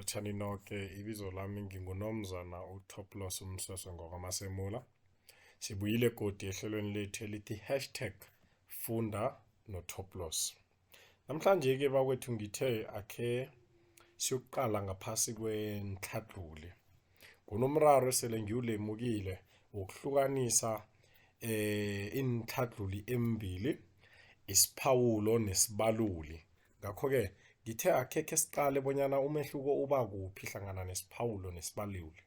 Lotjhani noke, ibizo lami nginguNomzana uToploss Umsweswe ngwakwaMasemula. Sibuyile godu ehlelweni lethu elithi hashtag funda noToploss. Namhlanje-ke bakwethu ngithe akhe siyokuqala ngaphasi kwentlhadlhuli. Kunomraro esele ngiwulemukile wokuhlukanisa iintlhadlhuli eembili, isiphawulo nesibaluli. Ngakho-ke ngithe akhe khesiqale bonyana umehluko uba kuphi hlangana nesiphawulo nesibaluli.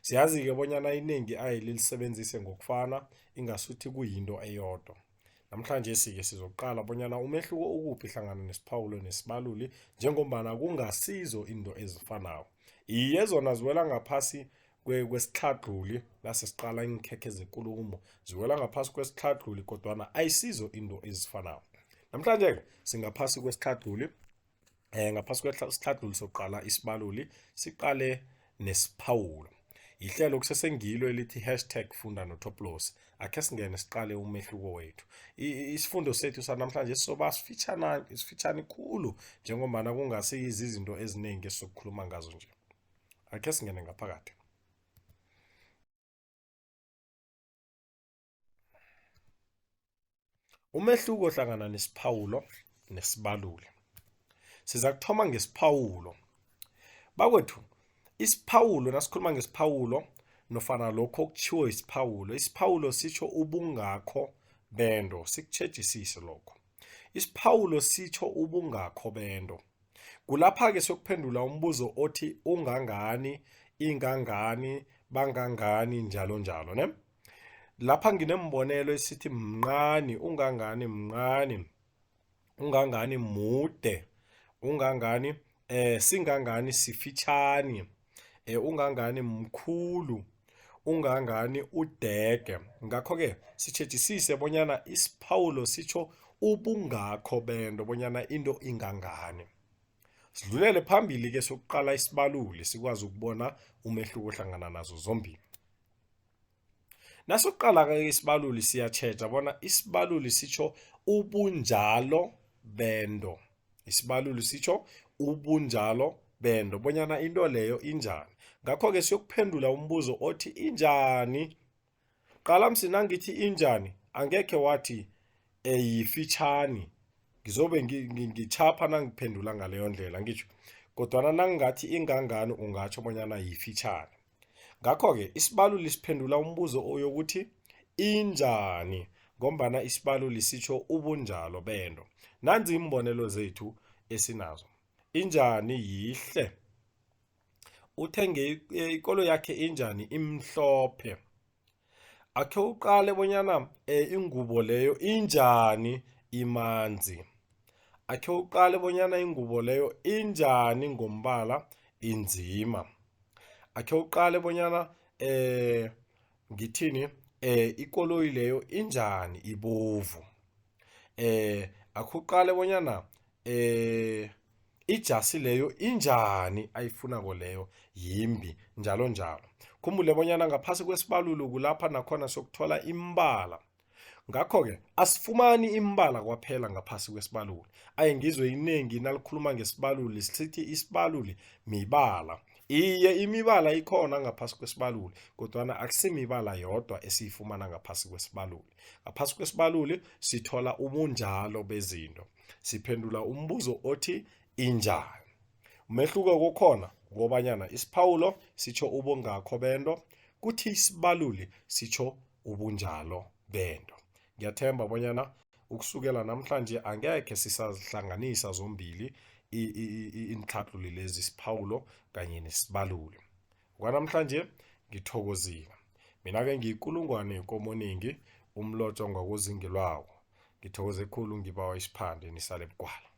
Siyazi-ke bonyana inengi aye lilisebenzise ngokufana ingasuthi kuyinto eyodwa. Namhlanje-ke sizokuqala bonyana umehluko ukuphi hlangana nesiphawulo nesibaluli njengombana kungasizo into ezifanako. Iye zona ziwela ngaphasi kwesitlhadlhuli nasesiqala iinkhekhe zekulumo ziwela ngaphasi kwesitlhadlhuli kodwana ayisizo into ezifanako. Namhlanje-ke singaphasi kwesitlhadlhuli ngaphasi kwesitlhadlhuli sokuqala isibaluli siqale nesiphawulo. Ihlelo kusesengilo elithi hashtag funda noToploss. Akhe singene siqale umehluko wethu. Isifundo sethu sanamhlanje sizoba sifitjhana sifitjhani khulu njengombana kungasiyizinto ezinengi esizokukhuluma ngazo nje. Akhe singene ngaphakathi. Umehluko hlangana nesiphawulo nesibaluli. Siza kuthoma ngesiphawulo. Bakwethu, isiphawulo nasikhuluma ngesiphawulo nofana lokho okutjhiwo isiphawulo, isiphawulo sitjho ubungakho bento, sikutjhejisise lokho. Isiphawulo sitjho ubungakho bento. Kulapha-ke siyokuphendula umbuzo othi ungangani, ingangani, bangangani njalo njalo ne. Lapha nginembonelo esithi mncani, ungangani mncani, ungangani mude, ungangani singangani sifitjhani, ungangani mkhulu, ungangani udege. Ngakho-ke sitjhejisise bonyana isiphawulo sitjho ubungakho bento bonyana into ingangani. Sidlulele phambili-ke sokuqala isibaluli sikwazi ukubona umehluko hlangana nazo zombili. Nasiqala-ke isibaluli siyatjheja bona isibaluli sitjho ubunjalo bento. Isibaluli sitjho ubunjalo bento bonyana into leyo injani. Ngakho-ke siyokuphendula umbuzo othi injani? Qala msi nangithi injani angekhe wathi yifitjhani ngizobe ngitjhapha nangiphendula ngaleyo ndlela ngitjho kodwana nangingathi ingangani ungatjho bonyana yifitjhani. Ngakho-ke isibaluli siphendula umbuzo oyokuthi injani ngombana isibaluli sitjho ubunjalo bento. Nanzi iimbonelo zethu esinazo. Injani yihle. Uthenge ikolo yakhe injani imhlophe. Akhe uqale bonyana ingubo leyo injani imanzi. Akhe uqale bonyana ingubo leyo injani ngombala inzima. Akhe uqale bonyana ngithini ikoloyi leyo injani ibovu. Akhe uqale bonyana ijasi leyo injani ayifunako leyo yimbi njalo njalo. Khumbule bonyana ngaphasi kwesibalulo kulapha nakhona sokuthola imbala. Ngakho-ke asifumani imbala kwaphela ngaphasi kwesibaluli. Aye ngizwe inengi nalikhuluma ngesibaluli sithi isibaluli mibala. Iye imibala ikhona ngaphasi kwesibaluli kodwana akusimibala yodwa esiyifumana ngaphasi kwesibaluli. Ngaphasi kwesibaluli sithola ubunjalo bezinto. Siphendula umbuzo othi injani. Umehluko kukhona kukobanyana isiphawulo sitjho ubungakho bento, kuthi isibaluli sitjho ubunjalo bento. Ngiyathemba bonyana ukusukela namhlanje angekhe sisazihlanganisa zombili iintlhatlhuli lezi isiphawulo kanye nesibaluli. Kwanamhlanje ngithokozile. Mina-ke ngiyikulungwane yekomoningi umlotjwa ngwakozingelwako. Ngithokoze khulu ngibawa isiphande nisale bugwala.